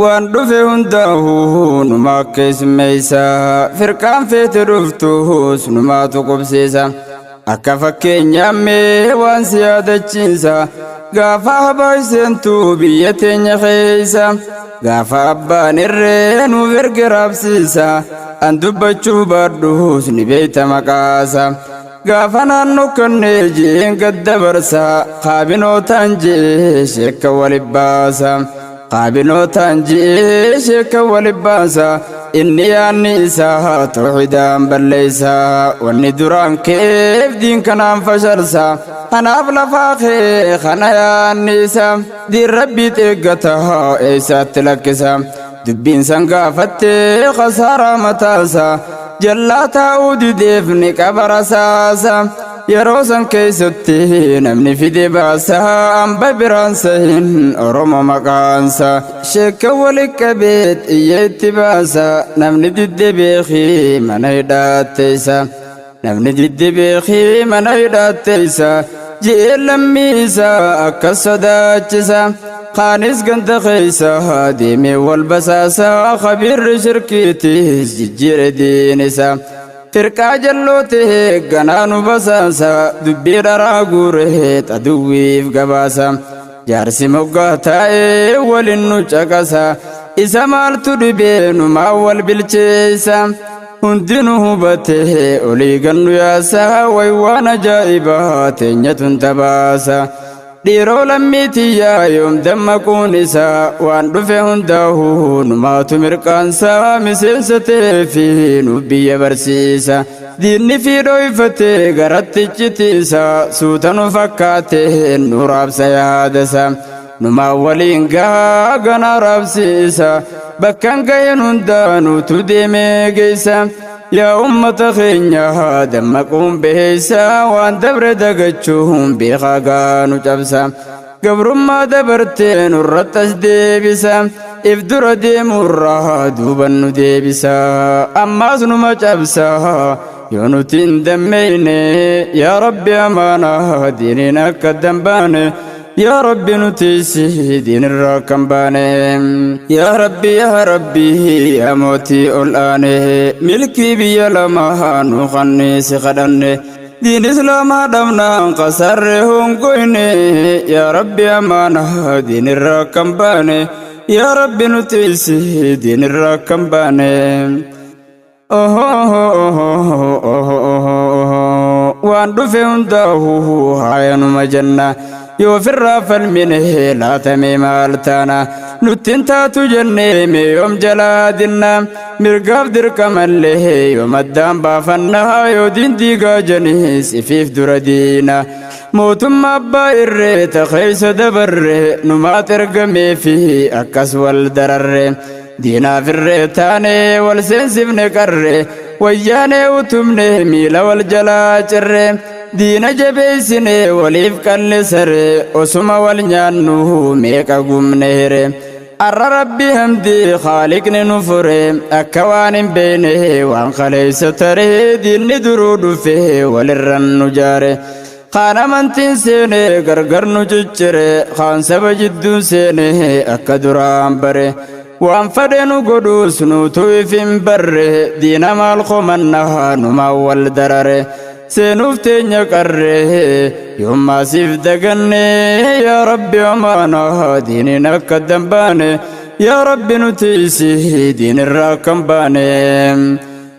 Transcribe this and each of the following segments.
Waan dhufe hundaa'uu numaa keessummeessa, firqaan feete dhuftuus numaatu qubsiisa. Akka fakkeenyaa mee waan si yaadachiisa, gaafa habaa seentu biyya teenya keessa, gaafa abbaan irree nuuf erge raabsiisa, an dubbachuu baadhuus ni beeyta maqaasa. Gaafa naannoo kannee ji'een gad dabarsa, kaabinootaan ji'ee sheekka wali baasa. Kaabinootaan ji'ee sheekka wali baasa, inni yaanni isaa tawxiidaan balleessa, wanni duraan ka'eef diin kanaan fashalsa. Kanaaf lafaa kee kana yaanni isaa diin rabbii eeggata eessaatti lakkisa. Dubbiin san gaafattee khasaaraa mataasa, jallaa taa'uu dideef ni qaba rasaasa. Yeroo san keessatti namni fide baasa, hamba biraan sahin Oromo maqaansa. Sheekka wali qabeet iyya itti baasa, namni didde beekii mana hidhaatteessa. Namni didde beekii mana hidhaatteessa. Ji'ee lammii isaa akkas sodaachisa. Kaanis ganda keessa deemee wal basaasa, khabiirri shirkiitis jijjiire diin isa. Firqaa jalloo ta'e ganaa nu basaasa, dubbii dharaa guuree xaduwwiif gabaasa. Jaarsi moggaa taa'ee waliin nu caqasa, isa maaltu dhibee numaa wal bilcheessa. Hundinuu hubatee olii gannu yaasa, way waan ajaa'ibaa teenyatun tabaasa. Dhiiroo lammii tiyyaa yoom dammaquun isaa, waan dhufe hundaa'uu numaatu mirqaansaa, miseensa ta'ee fi nu biyya barsiisa. Diinni fi dhoyfatee garatti citiisa, suuta nu fakkaate nu raabsa yaadasa. Numaa waliin gahaa ganaa raabsiisa, bakkan ga'een hundaa nutu deemee geessa. Yaa ummata keenya dammaquun beeysa, waan dabre dagachuun beekaa gaanu cabsa. Gabrummaa dabartee nurratti as deebisa, if dura deemurraa duuban nu deebisa. Ammaas numa cabsa yoo nuti hin dammeyne. Yaa Rabbi amaanaa diiniin akka dambaane, yaa Rabbi nuti diinirraa kan baane. Yaa Rabbi, yaa Rabbi, yaa mootii ol aane, milkii biyya lamaa nu qanniisi kadhanne. Diin islaamaa dhabnaan qasarree hongoyne. Yaa Rabbi amaanaa diinirraa kan baane, yaa Rabbi nuti diinirraa kan baane. Waan dhufe hundaa'uu haayanuma jenna, yoo firraa falmine laatamee maal taana? Nuttiin taatu jennee mee yoom jalaa dinna? Mirgaaf dirqamallee yoo maddaan baafannaa, yoo diin diigaa janiis ifiif dura diina. Mootummaa abbaa irree ta keessa dabarre, numaat ergamee fi akkas wal dararre. Diinaaf irree taane wal seensifne qarre, wayyaanee utumne miila wal jalaa cirre. Diina jabeessine waliif qalle sare, osuma wal nyaannu meeqa gumne here. Arra Rabbi hamdi khaaliqni nu fure, akka waan hin beekne waan kaleessa tare. Diinni duruu dhufe walirran nu jaare. Kaan amantiin seene gargar nu ciccire, kaan saba jidduun seene akka duraan bare. Waan fedhe nu godhuus nuutu if hin barre, diina maal komannaa numaa wal darare. Seenuuf teenya qarre yoommaasiif daganne. Yaa Rabbi amaanaa diiniin akka dambaane, yaa Rabbi nuti diinirraa kan baane.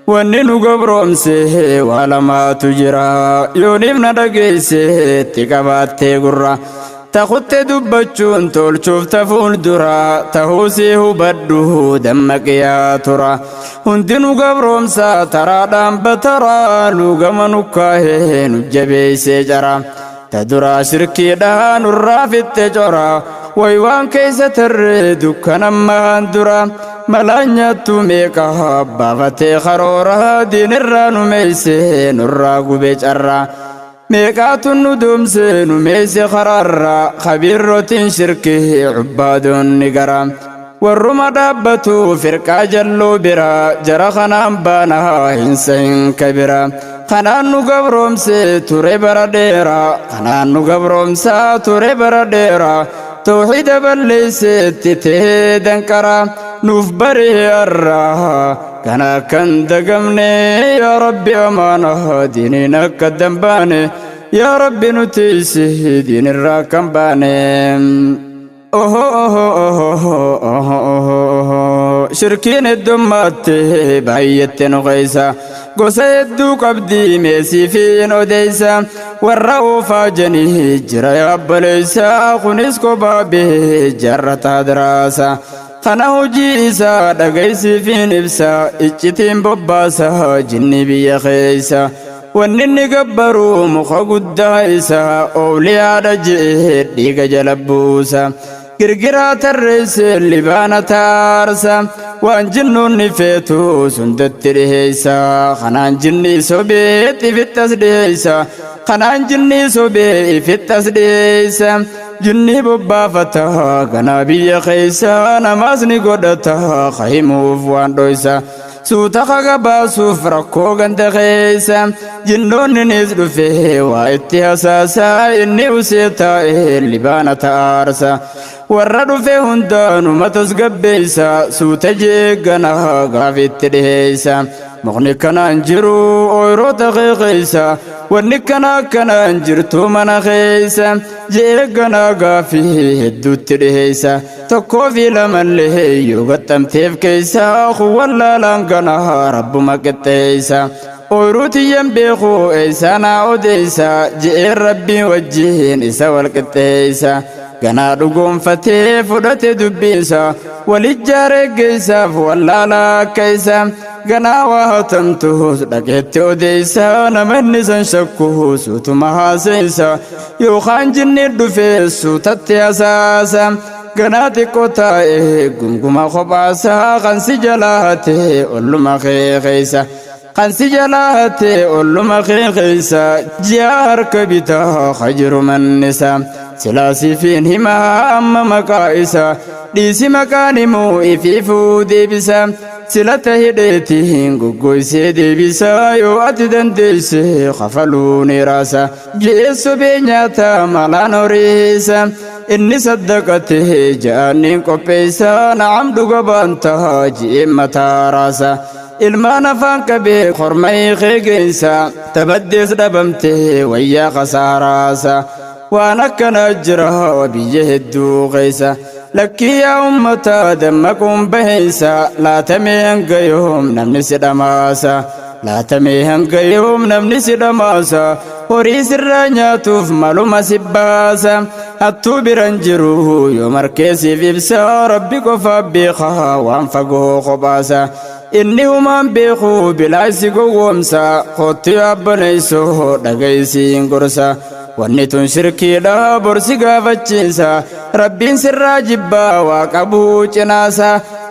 Wanni nu gabroomse waa lamaatu jira, yooniif na dhageesse itti qabaattee gurra. Takutte dubbachuun tolchuuf ta fuuldura ta'uusii hubadhu dammaqiyaa tura. Hundi nu gabroomsa taraadhaan bataraa, nu gama nu kaahee nu jabeessee cara. Ta duraa shirkiidhaa nurraa fixxe cora, way waan keessa tarree dukkanammaan dura. Malaan nyaattu meeqa baafatee karoora, diinirraa nu meeyse nurraa gube carra. Meeqaatu nu doomse nu meeyse karaarra, kabiirrotiin shirkii cubbaadoonni gara. Warruma dhaabbatu firqaa jalloo bira, jara kanaan baana hin sahin kabira. Kanaan nu gabroomse ture bara dheeraa, kanaan nu gabroomsaa ture bara dheeraa. Tawxiida balleeyseetti tahee danqara nuuf baree arraa kana akkan dagamne. Yaa Rabbi, amaana diiniin akka dambaane, yaa Rabbi, nuti isi diinirraa kan baane. Oho oho oho oho oho, shirkiin heddummaatti baay'atte nu keessa, gosa hedduu qabdii meesiifiin odeeysa. Warra oofaa janii jira yaabbaleeysa, kunis kophaa bee jaarrataa diraasa. Kana hojii isaa dhagaysiifiin ibsa, iccitiin bobbaasa jinni biyya keeysa. Wanni inni gabbaru muka guddaa isa oowliyaadha je'e dhiiga jala buusa. Girgiraa tarreeyse libaana taarsa, waan jinnoonni feetu sundatti dhiheeysa. Kanaan jinni sobee ifittas dhiheeysa, kanaan jinni sobee ifittas dhiheeysa. Jinni bobbaafata ganaa biyya keeysa, namaas ni godhata kahimuuf waan dhoysa. Suuta kaga baasuuf rakkoo ganda keeysa jinnoonninis dhufe waa itti hasaasa, inni usee taa'e libaana ta'aarsa. Warra dhufe hundaanuma tasgabbeeysa, suuta jeeggana gaafitti dhiheeysa. Mukni kanaan jiru ooyiroota keeysa, wanni kana akkanaan jirtu mana keeysa jeeggana gaafii hedduutti dhiheeysa. Tokkoo fi lamallee yoo gaxxamteef keeysa wallaalaan gana rabbuma qixxeeysa. Ooyiruu tiyyan beeku eeysanaa odeeysa je'een Rabbiin wajjiin isa wal qixxeeysa. Ganaa dhugoonfatee fudhate dubbiinsa, walijjaaree geeysaaf wallaalaa akka isa. Ganaa waa hatamtuus dhaqeetti odeeysa, namanni san shakku suutuma haaseysa, yookaan jinni dhufee suutatti hasaasa. Ganaa xiqqoo taa'e gunguma kophaasaa, kan si jalaa hate olluma kee keeysa, kan si jalaa hate olluma kee keeysa. Ji'a harka bitaa kajiru mannisa silaasiifiin himaa amma maqaa isa dhiisi, maqaan himuu ifiifuu deebisa. Silata hidheetiin goggoysee deebisa, yoo ati dandeeyse kafaluu ni raasa. Je'ee sobee nyaata malaan horiisa, inni saddaqate ja'aniin qopheeysa. Na'am, dhuga baanta ji'een mataa raasa. Ilmaan afaan qabee korma hiikee geeysa, tabaddees dhabamte wayyaa kasaaraasa. Waan akkanaa jira biyya hedduu keeysa. Lakkii yaa ummata, dammaquun baheeysa. Laatamee hanga yoom namni si dhamaasa? Laatamee hanga yoom namni si dhamaasa? Horii sirraa nyaatuuf maluma si baasa. Hattuu biran jiru yoo markeesiif ibsa, Rabbi qofa beekaa waan fagoo kophaasa. Inni humaan beeku bilaa si gowwoomsa. Kottu yaabbaneeyso, dhagaysiin gorsa. Wanni tun shirkiidha, borsi gaafachiisa. Rabbiin sirraa jibbaa waa qabuu cinaasa.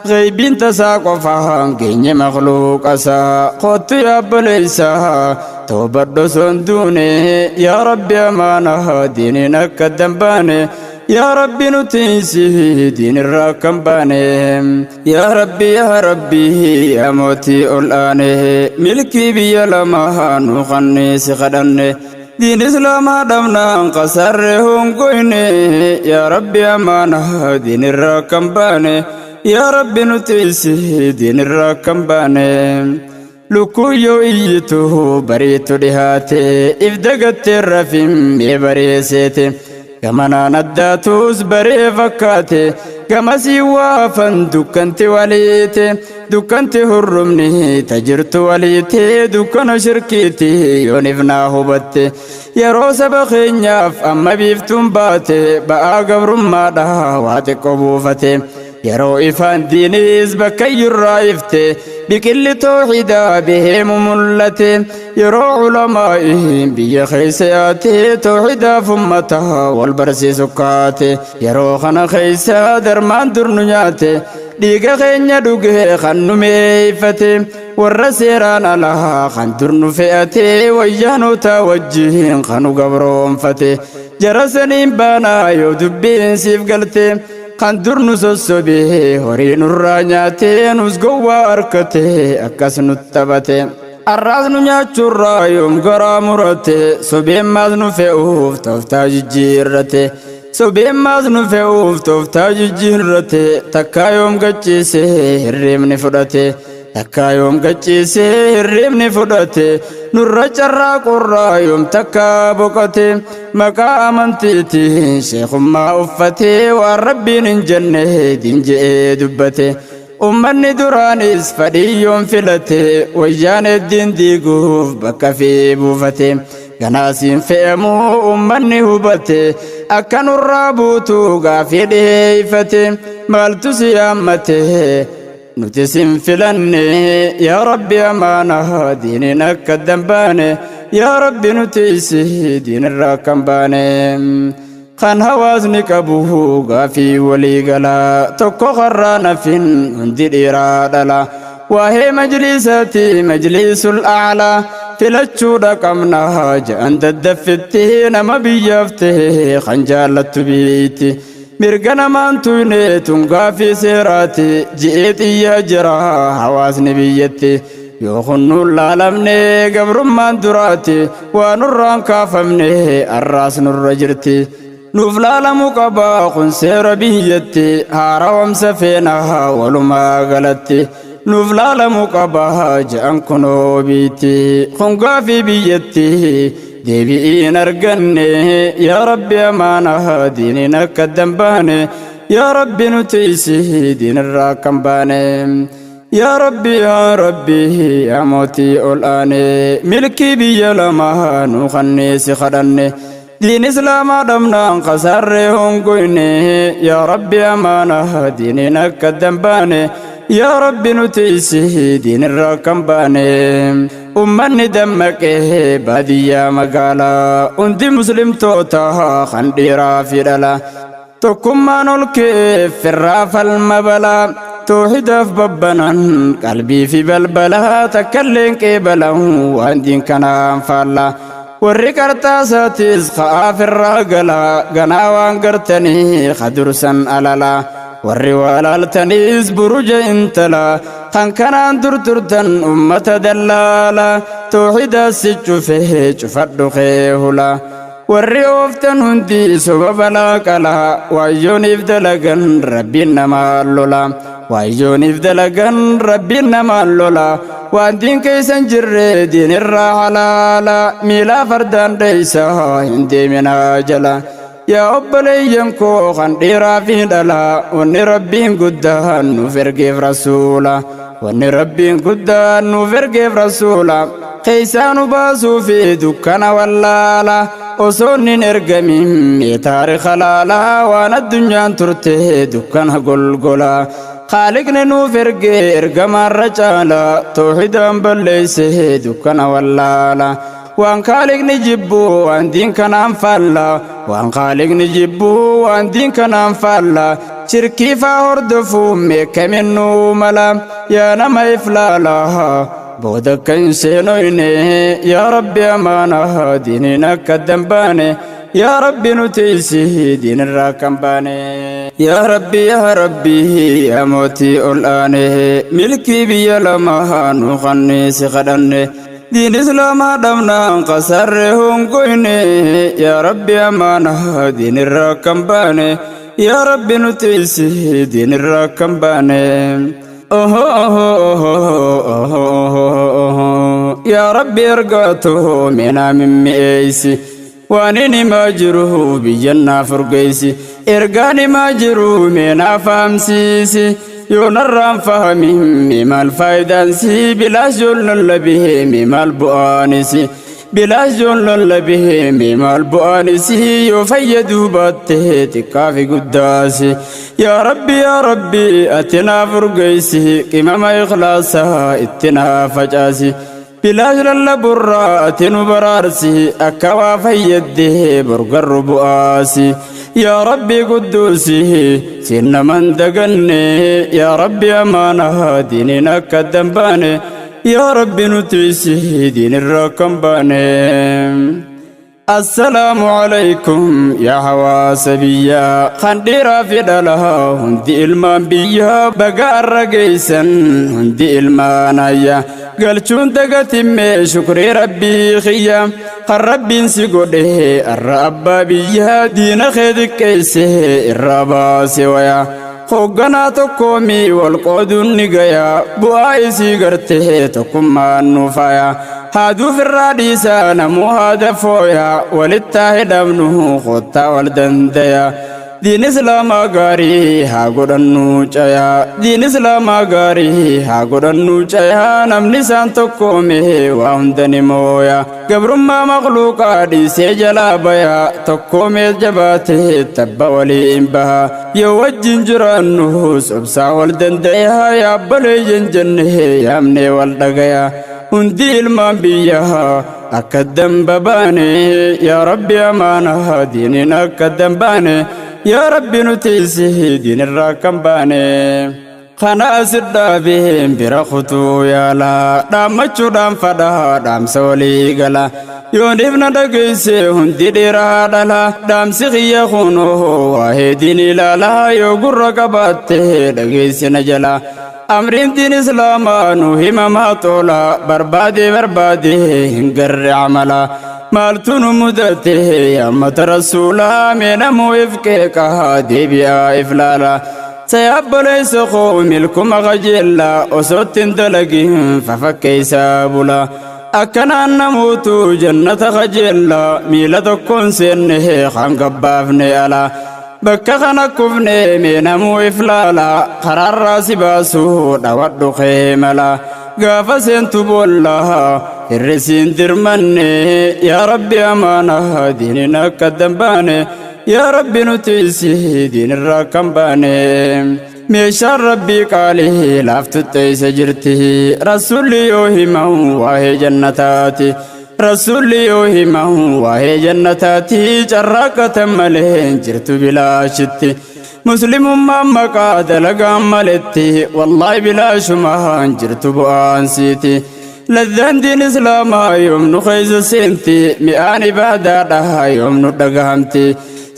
Geybiin tasaa qofa geenye makluuqasa. Kottu yaabboleeysa, toobadho son duune. Yaa Rabbi, amaana diiniin akka dambaane, yaa Rabbi, nuti isi diinirraa kan baane. Yaa Rabbi, yaa Rabbi, yaa mootii ol aane, milkii biyya lamaa nu kanneesi kadhanne. Diin Islaamaa dhabnaan qasarree hongoyne. Yaa Rabbi, amaana diinirraa kan baane, yaa Rabbi, nuti isi diinirraa kan baane. Lukkuyyoo iyyitu bariitu dhihaate, if dagattee rafin mee bareeseete. Gamanaan addaatus baree fakkaate, gamasii waafan dukkanti waliite. Dukkanti hurrumni tajirtu waliite, dukkana shirkiiti yoon ifnaa hubatte. Yeroo saba keenyaaf amma biiftuun baate, ba'aa gabrummaadha waa xiqqoo buufate. Yeroo ifaan diiniis bakka iyyurraa ifte, biqilli tooxidaa biheemu mul'ate. Yeroo ulamaa'iin biyya keessa yaate, tooxidaaf ummata wal barsiisu kaate. Yeroo kana keessa darmaan dur nu nyaate, dhiiga keenya dhugee kan nu meeyfate, warra seeraan alaa kan dur nu fe'ate, wayyaanota wajjiin kan nu gabroonfate. Jara saniin baanaa yoo dubbiin siif galte, kan dur nu sossobee horii nurraa nyaate, nus gowwaa harkate akkas nu taphate. Arraas nu nyaachuurraa yoom garaa murate? Sobeen maas nu fe'uuf tooftaa jijjiirrate. Sobeen maas nu fe'uuf tooftaa jijjiirrate. Takkaa yoom gachiise hirriibni fudhate? Takkaa yoom gachiise hirriibni fudhate? Nurra carraa qorraa yoom takkaa boqote? Maqaa amantiitiin sheekummaa uffatee waan Rabbiin hin jenne diin je'ee dubbate. Ummanni duraanis fadhiyyoon filate, wayyaan eddiin diiguuf bakka fi buufate. Ganaasiin fe'amuu ummanni hubate, akka nurraa buutu gaafii dhiheeffate. Maaltu si yaammate? Nuti sin filanne. Yaa Rabbi, amaanaa diiniin akka dambaane. Yaa Rabbi, nuti si diinirraa kan baane. Kan hawaasni qabu gaafii walii galaa tokko karraa nafin hundi dhiiraa dhala. Waa'ee majliisati, majliisul a'laa filachuudha qabna je'an daddaffitti, nama biyyaaf ta'e kan jaallattu biitti. Mirga namaan tuyne, tun gaafii seeraati ji'ee xiyyaa jira hawaasni biyyatti. Yoo kunnuun laalamne, gabrummaan duraati waa nurraan kaafamne, arraas nurra jirti. Nuuf laalamuu qaba, kun seera biyyatti, haarawamsa feena walumaa galatti. Nuuf laalamuu qaba je'an kunoo biitti, kun gaafii biyyatti deebi'iin arganne. Yaa Rabbi, amaanaa diiniin akka dambaane. Yaa Rabbi, nuti isi diinirraa kan baane. Yaa Rabbi, yaa Rabbi, yaa mootii ol aane, milkii biyya lamaa nu kanneesi kadhanne. Diin Islaamaa dhabnaan kasaarree hongoyne. Yaa Rabbi, amaanaa diiniin akka dambaane. Yaa Rabbi, nuti isi diinirraa kan baane. Ummanni dammaqee, baadiyyaa magaalaa hundi muslimtoota kan dhiiraa fi dhala, tokkummaan ol ka'ee firraa falma balaa. Toohidaaf babbanan qalbii fi balbalaa, takkalleen qeebalan waan diin kanaan faalla. Warri qarxaasaatis ka'aa firraa galaa, ganaa waan gartanii kadursan alalaa. Warri walaaltaniis buruja intalaa kan kanaan durturtan ummata dallaala. Toohidaas si cufe, cufadhu kee hula. Warri ooftan hundi soba balaa qalaa, waayyooniif dalagan Rabbiin namaa lola. Waayyooniif dalagan Rabbiin namaa lola. Waan diin keeysan jirre diinirraa halaala, miilaa fardaan dheeysa hin deeminaa jala. Yaa obboleeyyan koo kan dhiiraa fi dhalaa, wanni Rabbiin guddaan nuuf ergeef rasuula, wanni Rabbiin guddaan nuuf ergeef rasuula, keeysaa nu baasuu fi dukkana wallaala. Osoo nin ergamin mee taarika laalaa, waan addunyaan turte dukkana golgola. Kaaliqni nuuf ergee ergamaarra caala, toohidaan balleeyse dukkana wallaala. Waan kaaliqni jibbu, waan diin kanaan faalla, waan kaaliqni jibbu, waan diin kanaan faalla, shirkii faa hordofuu meekaminuu mala. Yaa nama iflaala, booda akka hin seenoyne. Yaa Rabbi, amaanaa diiniin akka dambaane. Yaa Rabbi, nuti isi diinirraa kan baane. Yaa Rabbi, yaa Rabbi, yaa mootii ol aane, milkii biyya lamaa nu kanneesi kadhanne. Diin Islaamaa dhabnaan kasarree hongoyne. Yaa Rabbi, amaanaa diinirraa kan baane. Yaa Rabbi, nuti isi diinirraa kan baane. Yaa Rabbi, ergaatu minaa mimmi'eeysi, waan inni himaa jiru biyyannaaf urgeessi. Ergaan himaa jiru meenaa fahamsiisi. Yoo narraan fahamin mee maal faayidaansi? Bilaash yoon lallabee mee maal bu'aanisi? Bilaash yoon lallabee mee maal bu'aanisi? Yoo fayyaduu baatte xiqqaa fi guddaasi. Yaa Rabbi, yaa Rabbi, ati naaf urgeessi, qimama ikhlaasaa itti naaf facaasi. Bilaash lallaburraa ati nu baraarsi, akka waa fayyadde borgarru bu'aasi. Yaa Rabbi qudduusi, siin naman daganne. Yaa Rabbi, amaanaa diiniin akka dambaane. Yaa Rabbi, nuti isi diinirraa kan baane. Assalaamu alaykum yaa hawaasa biyyaa kan dhiiraa fi dhalaa hundi, ilmaan biyyaa, baga arra geessan hundi ilmaan ayya galchuun dagatimme shukrii Rabbii kiyya. Kan Rabbiin si godhe arra abbaa biyyaa diina kee xiqqeesse irraa baase waya. Hoogganaa tokkoomii wal qooduun ni gaya bu'aa isii gartee tokkummaan nu faaya. Haaduuf irraa dhiisaa namuu haada fooya walittaa hidhamnu kottaa wal dandaya. Diin Islaamaa gaarii haa godhannu cayaa. Diin Islaamaa gaarii haa godhannu cayaa. Namni isaan tokkoome waa hunda ni mooya. Gabrummaa makhluuqaa dhiisee jalaa baya. Tokkoomee jabaatee tabba waliin baha. Yoo wajjin jiraannu sobsaa wal dandaya. Yaabboleeyyan jenne yaamnee wal dhagaya. Hundi ilmaan biyyaa akka damba baane. Yaa Rabbi amaanaa diiniin akka dambaane. Yaa Rabbi nuti isi diinirraa kan baane. Kana asit dhaabeen bira kutuu yaala. Dhaammachuudhaan fadhaa dhaamsa walii gala. Yoon ifna dhageesse hundi dhiiraa dhala. Dhaamsi kiyya kunoo waa'ee diin ilaala. Yoo gurra qabaatte dhageessina jala. Amriin diin Islaamaa nu himamaa tola. Barbaade barbaade hin garre amala. Maaltu nu mudate yaa ummata rasuulaa mee namuu if qeeqaa deebi'aa if laala. Sayabboleessa koo milkuma qajeella osootti hin dalagin fafakkeessaa bula. Akkanaan namuutu jannata qajeella miila tokkoon seenne kan gabbaafne ala. Bakka kana kufne mee namuu if laala karaarraa si baasuu dhawadhu kee mala. Gaafa seentu boolla hirrisiin dirmanne yaa Rabbi amaanaa diiniin akka dambaane. Yaa Rabbi nuti isi diinirraa kan baane. Meeshaan Rabbii qaalii laaftutte isa jirti. Rasuulli yoo himamu waa'ee jannataati. Rasuulli yoo himamu waa'ee jannataati. Carraaqqatan malee hin jirtu bilaashitti. Muslimummaan maqaa dalagaan maletti. Wallaahi bilaashumaan jirtu bu'aan siiti. Laddaan diin Islaamaa yoom nu keessa seenti. Mi'aan ibaadaadha yoom nu dhagahamti.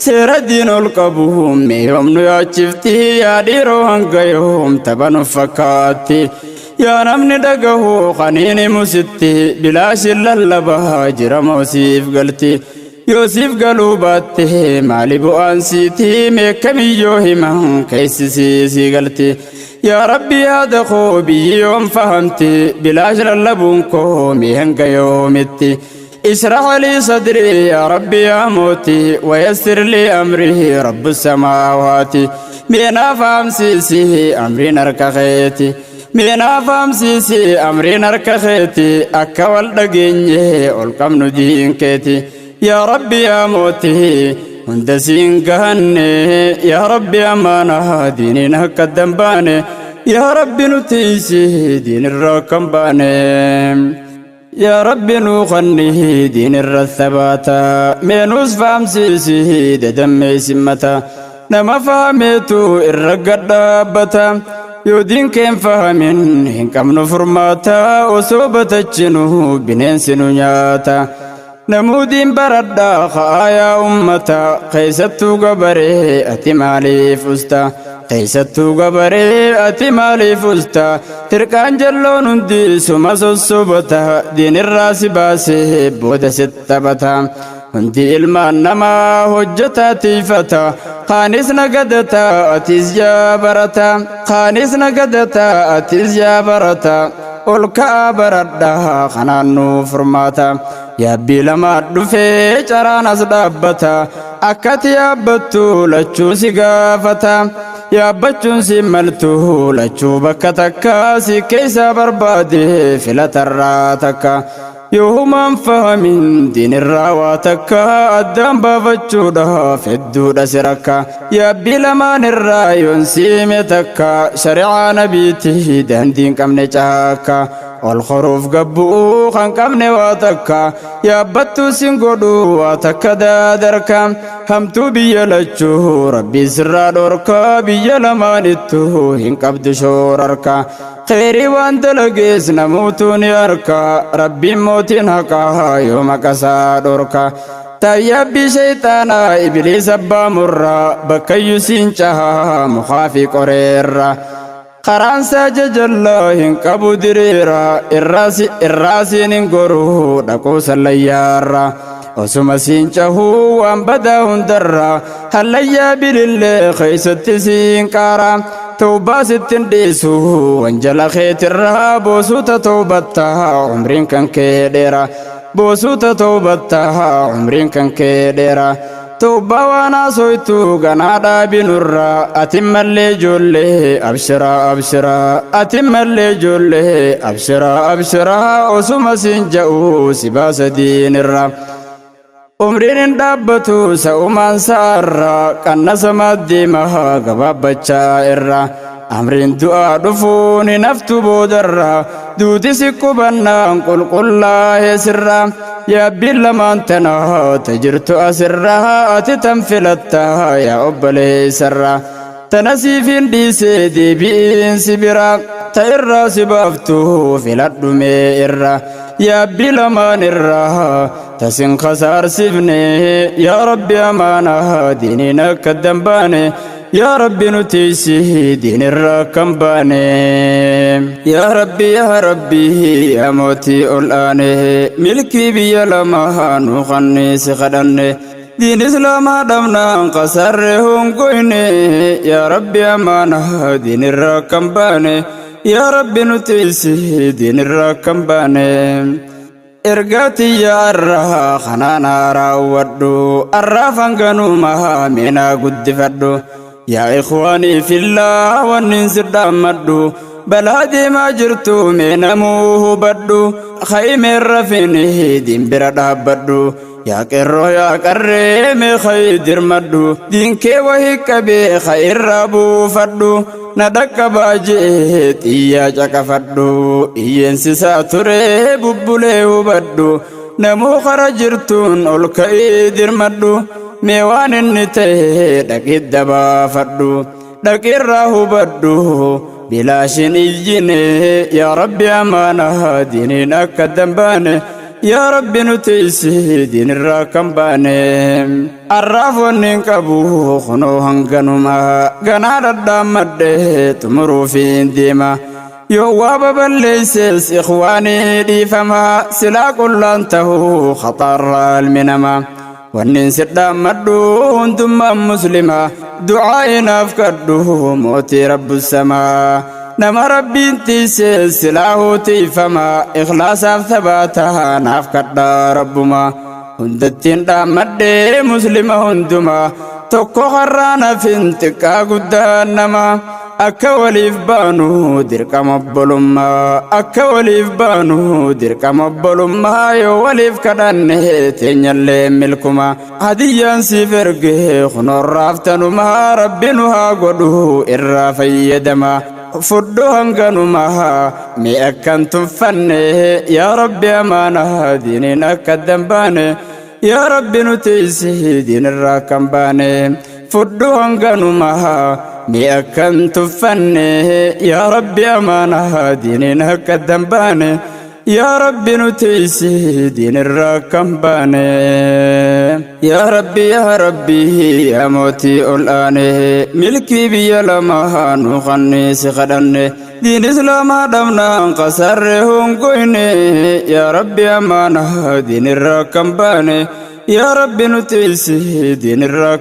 Seera diin ol qabu mee yoom nu yaachifti. Yaa dhiiroo hanga yoom tapha nu fakkaatti. Yaa namni dhagahu kaniin himusitti. Bilaashin lallabaa jira moo siif galti. Yoo siif galuu baatte maali bu'aan siiti. Mee kamiyyoo himan keessi sii galti. Yaa Rabbi yaada koo biyyi yoom fahamti. Bilaash lallabuun koo mee hanga yoomitti. اشرح لي صدري يا ربي يا موتي ويسر لي أمري رب السماوات. مينا فامسيسي أمري نركخيتي. مينا فامسيسي أمري نركخيتي. أكا والدقيني ألقم ندين كيتي. يا ربي يا موتي هندسين قهني. يا ربي أمانة ديني نهك الدنباني. يا ربي نتيسي دين الرقم باني. يا ربي نوخني دين الرثبات مينوس فامسيسي ددمي سمتا. نما فهمتو الرقد دابتا. yoo diin keen fahamin hin qabnu furmaata. Osoo batachinu bineensi nu nyaata. Namuudiin baradhaa ka'aa ummata. Keessattuu gabaree ati maaliif usta? Keessattuu gabaree ati maaliif usta? Tirqaan jalloon hundi suma sossobata. Diinirraa si baasee booda sitti taphata. Hundi ilmaan namaa hojjetaa tiifata. Kaanis nagadata atis yaa barata. Kaanis nagadata atis yaa barata. Ol ka'aa baradhaa kanaan nu furmaata. Yaabbii lamaa dhufee caraan as dhaabbata. Akkati yaabbattu lachuu si gaafata. Yaabbachuun si maltu lachuu bakka takka si keessa barbaade filatarraa takka. Yoo humaan fahamin diinirraa waa takka addaan baafachuudhaaf hedduudha si rakka. Yaabbii lamaan irraa yoon siime takka shari'aa nabiitti daandiin qabne caakka. Ol koruuf gabbu'uu kan qabne waa takka yaabbattuu sin godhu waa takka daadarka. Hamtuu biyya lachuu Rabbii sirraa dhorka biyya lamaanittu hin qabdu shoorarka. Kheyrii waan dalagees namuutuu ni harka. Rabbiin mootiin haqaa yoo maqasaa dhorka. Taayyaabbii shayxaanaa ibiliis abbaa murraa bakkayyuu siin cahaa mukaa fi qoreerra. Karaansaa jajallaa hin qabu diriira, irraasiin hin goruu dhaquu sallayyaarra. Osuma siin cahuu waan badaa hundarra, hallayyaa bilillee keeysatti siin qaara. Tawbaa sittin dhiisu wanjala keetirraa, boosuuta tawbattaa umriin kan kee dheera. Boosuuta tawbattaa umriin kan kee dheera. Tawbaa waan haasoytu ganaa dhaabinurra, ati mallee ijoollee abshiraa abshiraa. Ati mallee ijoollee abshiraa abshiraa, osuma siin ja'u si baasa diinirra. Umriin hin dhaabbatu sa'umaan sa'arra, qannasa deema gabaabbachaa irra. Amriin du'aa dhufuun hin haftu boodarra, duuti si qubannaan qulqullaa'ee sirra. Yaabbiin lamaan tana ta jirtu asirra, ati tan filatta yaa obboleessarra. Tana siifin dhiisee deebi'iin si bira, ta irraa si baaftu filadhu mee irra. Yaabbii lamaan irra tasin khasaarsifne, yaa Rabbi amaanaa diiniin akka dambaane. Yaa Rabbi nuti si diinirraa kan baane. Yaa Rabbi, yaa Rabbi, yaa mootii ol aane, milkii biyya lamaa nu qanniisi kadhanne. Diin islaamaa dhabnaan qasarre hongoyne, yaa Rabbi amaanaa diinirraa kan baane. Yaa Rabbi nuti si diinirraa kan baane. Ergaa tiyya arraa kanaan raawwadhu, arraaf hanganuma meenaa guddifadhu. Yaa ikhwaanii fillaa, wannin sirdhaammadhu, balaa deemaa jirtu meenamuu hubadhu. Kha'imeerra fini diin bira dhaabbadhu. Yaa qeerroo, yaa qarree, mee kha'i dirmadhu. Diinkee wahii qabee kha'irraa buufadhu. Na dhaqqabaa jee xiyyaa caqafadhu. Iyyeensisaa ture bubbulee hubadhu. Namuu kara jirtuun ol ka'ii dirmadhu. Mee waan inni ta'e dhaqidda baafadhu. Dhaqirraa hubadhu. Bilaashin iyyine, yaa Rabbi amaanaa diiniin akka dambaane. Yaa Rabbi nuti si diinirraa kan baane. Arraaf wanni hin qabu kunoo hanganuma, ganaa dhadhaammadhe xumuruufiin deema. Yoo waa baballeesses ikhwaanii dhiifama, silaa qullaan tahuu khaxaarraa ilmi namaa. Wannin sidhaammadhu hundummaan muslima, du'aa inaaf kadhu mootii rabbu samaa. Nama Rabbiin tiise silaahuu tiifama, ikhlaasaaf tabaata naaf kadhaa rabbuma. Hundattiin dhaammadhee muslima hunduma, tokko har'aan hafin xiqqaa guddaan nama. Akka waliif baanu dirqama obbolummaa, akka waliif baanu dirqama obbolummaa, yoo waliif kadhanne teenyallee milkuma. Hadiyyaan siif erge kunoorraaftanuma, Rabbi nu haa godhu irraa fayyadama. Fudhu hanganuma mee akkan tuffanne, yaa Rabbi amaanaa diiniin akka dambaane. Yaa Rabbi nuti si diinirraa kan baane. Fudhu hanganuma mee akkan tuffanne, yaa Rabbi amaanaa diiniin akka dambaane. Yaa Rabbi nuti si diinirraa kan baane. Yaa Rabbi, yaa Rabbi, yaa mootii ol aane, milkii biyya lamaa nu qanniisi kadhanne. Diin islaamaa dhabnaan qasarre hongoyne, yaa Rabbi amaanaa diinirraa kan baane. Yaa Rabbi nuti si diinirraa.